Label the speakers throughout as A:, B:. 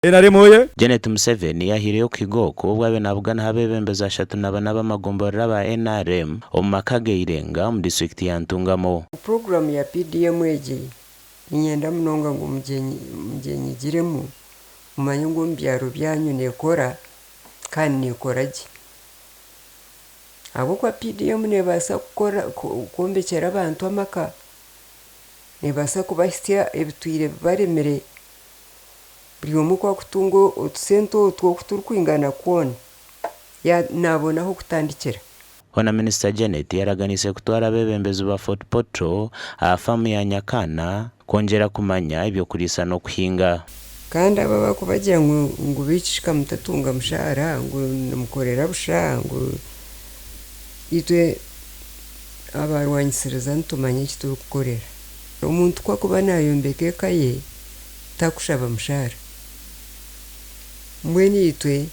A: NRM oye!
B: Janet Museveni ahaireyo okuhiga oku obu abaire nabuganaho abeebembezi 34 ab'amagomborora aba nrm omu maka ge Irenga omu disiturikiti ya Ntungamo.
C: Puroguraamu ya PDM egi niinyenda munonga ngu mugyenyigiremu mumanye ngu omu byaro byanyu neekora kandi neekora gye. Ahabw'okuba PDM neebaasa kukora kwombekyera abantu amaka, neebaasa kubahitsya ebitwire bibaremire. Buri omwe ku akutunga otusente otwo oku turikwingana kwona, naabona ah'okutandikira.
B: Hoona Minisita Janet yaraganiise kutwara abeebembezi ba Fort Portal aha faamu ya Nyakaana kwongyera kumanya eby'okuriisa n'okuhinga.
C: Kandi abo abarikubagira ngu ngu beitu mutatunga mushaara, ngu nimukorera busha, ngu itwe abarwanisiriza nitumanya eki turikukorera. Omuntu ku akuba naayombeka eka ye, takushaba mushaara. Mbwenu itwe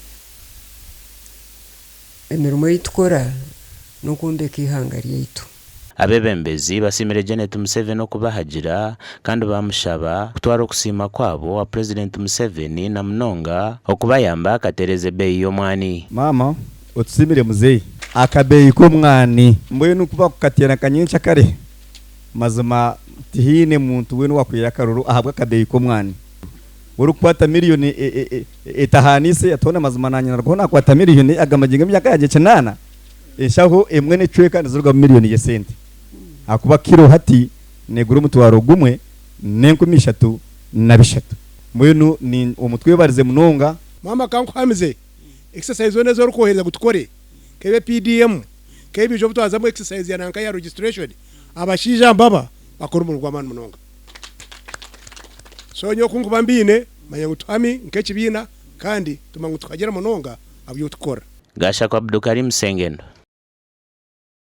C: emirimo ei tukora n'okwombeka eihanga ryaitu.
B: Abeebembezi basiimire Janet Museveni okubahagira kandi baamushaba kutwara okusiima kwabo owa Purezidenti Museveni na munonga okubayamba akatereeza ebeeyi y'omwani.
A: Maama otusiimire muzeeyi. Akabeeyi k'omwani mbwenu ku bakukateera nka nyenkyakare Mazima tihaine muntu weena owakwiha akaruru ahabw'akabeeyi k'omwani. Orikukwata miriyoni etahaaniise ati hoona mazima naanye narugaho naakwata miriyoni aga magingo emyaka yangye kinaana, enshaho emwe n'ekicweka nizirugamu miriyoni y'esente. Ahakuba kiro hati neegura omutwaro gumwe n'enkumi ishatu na bishatu. Mbwenu ni omutwebarize munonga.
D: Maama kankuhamize, exercise zoona ezi orikwohereza ngu tukore, kebe PDM, kebe obu twazamu exercise ya nanka ya registration, Abashaija mbaba bakora omurimo gw'amaani munonga. So nyowe oku nkuba mbiine, manya ngu tuhami nk'ekibiina kandi tumanya ngu tukagira munonga aha bi otukora.
B: Gashakwa Abdukarim Sengendo.